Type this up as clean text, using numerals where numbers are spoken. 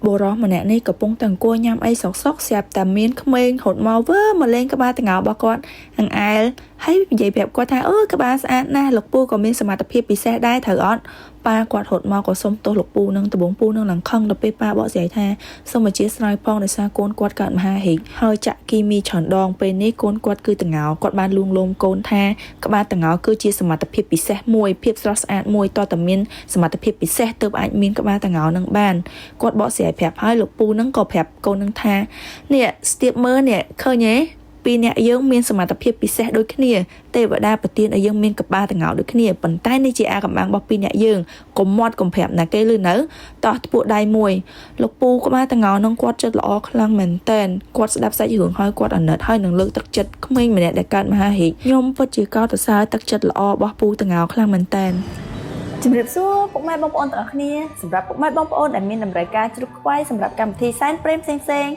បុរសម្នាក់នេះកំពុងតែអង្គុយញ៉ាំអីសុកសុកស្រាប់តែមានក្មេងរត់មកវើមកលេងក្បាលតង្កោរបស់គាត់អង្អែលហើយនិយាយប្រាប់គាត់ថាអឺក្បាលស្អាតណាស់លោកពូក៏មានសមត្ថភាពពិសេសដែរត្រូវអត់ប៉ាគាត់រត់មកក៏សុំទោសលោកពូនឹងដបងពូនឹងឡើងខឹងដល់ពេលប៉ាបកស្រាយថាសូមអធិស្ឋានផងដោយសារកូនគាត់កើតមហាហិកហើយចាក់គីមីច្រើនដងពេលនេះកូនគាត់គឺតង្កោគាត់បានលួងលោមកូនថាក្បាលតង្កោគឺជាសមត្ថភាពពិសេសមួយភាពស្រស់ស្អាតមួយតតែមានសមត្ថភាពពិសេសទើបអាចមានក្បាលតង្កោនឹងបានគាត់បកស្រាយប្រាប់ហើយលោកពូនឹងក៏ប្រាប់កូននឹងថានេះស្ទាបមើលនេះឃើញទេពីរអ្នកយើងមានសមត្ថភាពពិសេសដូចគ្នាទេវតាប្រទានឲ្យយើងមានក្បាលតង្កោដូចគ្នាប៉ុន្តែនេះជាអាកំបាំងរបស់ពីរអ្នកយើងកុំមាត់កុំប្រាប់ណាគេឮនៅតោះធ្ពួកដៃមួយលោកពូក្បាលតង្កោនឹងគាត់ចិត្តល្អខ្លាំងមែនតែនគាត់ស្ដាប់សាច់រឿងហើយគាត់អាណិតហើយនឹងលើកទឹកចិត្តក្មេងម្នាក់ដែលកើតមហាហិកខ្ញុំពិតជាកោតសរសើរទឹកចិត្តល្អរបស់ពូតង្កោខ្លាំងមែនតែន ជំរាបសួរពុកម៉ែបងប្អូនទាំងអស់គ្នាសម្រាប់ពុកម៉ែបងប្អូនដែលមានតម្រូវការជ្រូកខ្វៃសម្រាប់កម្មវិធីសែនព្រេនផ្សេងៗ។